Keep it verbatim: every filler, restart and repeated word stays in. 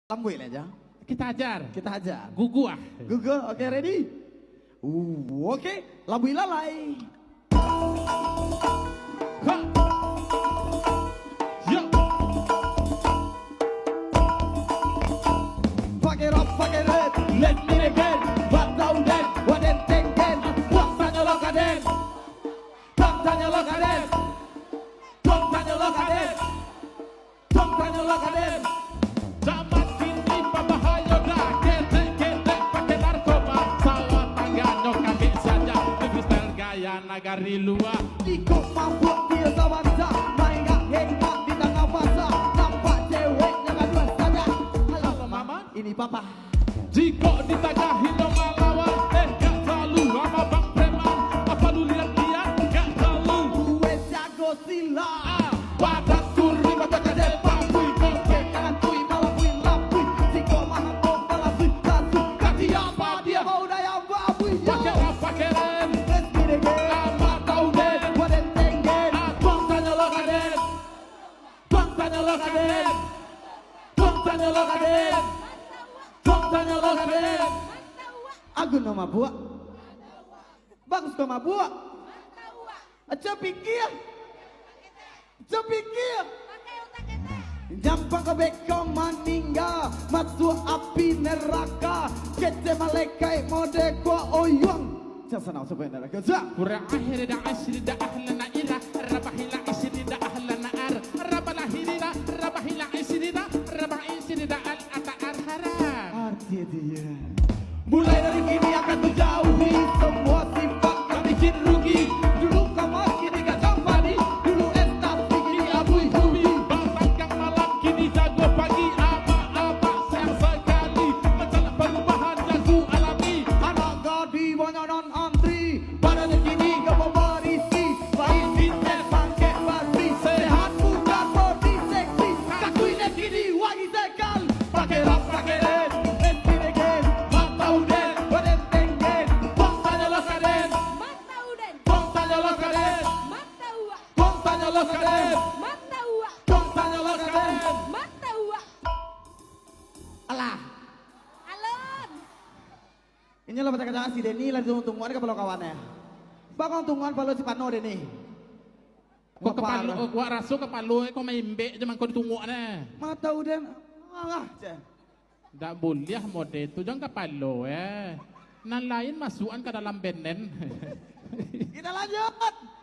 Lambuik lah, Jang. Kita ajar. Kita ajar. Guguah. Guguah, oke, ready? Uh, oke, lambuik lalai. Ha. Yo. Pakai rap, pakai rap. Let me again. Batau den, waden tenggen. Buat tanyo lo ka den. Buat tanyo lo ka den. Buat tanyo lo ka den. Tong tanyo lah ka den. Zaman kini babahayo dah. Ketek-ketek pakai narkoba. Sawah tangganyo kambik saja. Freestyle gaya nagari luar. Ikut mabuk dia sabansa. Main hengkak di tangah pasar. Nampak ceweknya gaduah saja. Halo, Halo, Mama. Mama. Ini Papa. Jikok ditagah inyo malawan, eh, gak talu ama bang preman. Apa lu lihat-lihat, gak talu. Gue jago silat. Ah, badan turi mata kadel, pampui, konteng, kantui, malapui, lapui. Jikok mahambong, malapui, lapui. Kati apa dia? Mau daya babui, yo. Pakai apa keren? Let's get it, get it. Ama tau den. Waden tenggen. Ah, tuang tanyo lo ka den. Tuang tanyo lo ka den. Tuang tanyo lo ka den. Tuang tanyo lo ka den. Agun no mabuak. Bagus ko mabuak. Aco pikia. Aco pikia. Nyampang ko beko maningga, masuak api neraka. Kecek malekaik mode ko oyuang. Cak sanang sampai neraka. Cak. Kurang akhir dah asri dah ahlan ira. Rabahila isrida ahlan naar, rabalahirira, rabahila isrida, rabah isrida al ata arhara. Arti dia. Mulai dari kini akan kujauhi semua sifat yang bikin rugi. Dulu kamar, kini kacang padi. Dulu estas, kini abui hubi. Batangkang malam, kini jago pagi. Abak-abak sayang sekali. Masalah perubahan yang ku alami. Anak gadih banyak nan antri. Badan kini gapo barisi, baik pintes pangkek basi, sehat muda bodi seksi, kakuinyo kini wangi sekali. Pakai rap, pakai rap, S P B K, matau den, badan tenggen, tong tanyo lo ka den. Matau den. Tong tanyo lo ka den. Matau. Tong tanyo lo ka den. Matau. Tong tanyo lo ka den. Matau. Alah. Alun. Inyo lah pacah-pacah si Denny lah tungguan kapalo kawan eh. Bakang tungguan palo si Pano Denny. Ko kapalo, wak raso kapalo eh, ko maimbek je mangko ditungguan eh. Matau den. Ah, ceh. Dak buliah mode tu, jan kapalo eh. Nan lain masuakan ka dalam benen. Kita lanjut.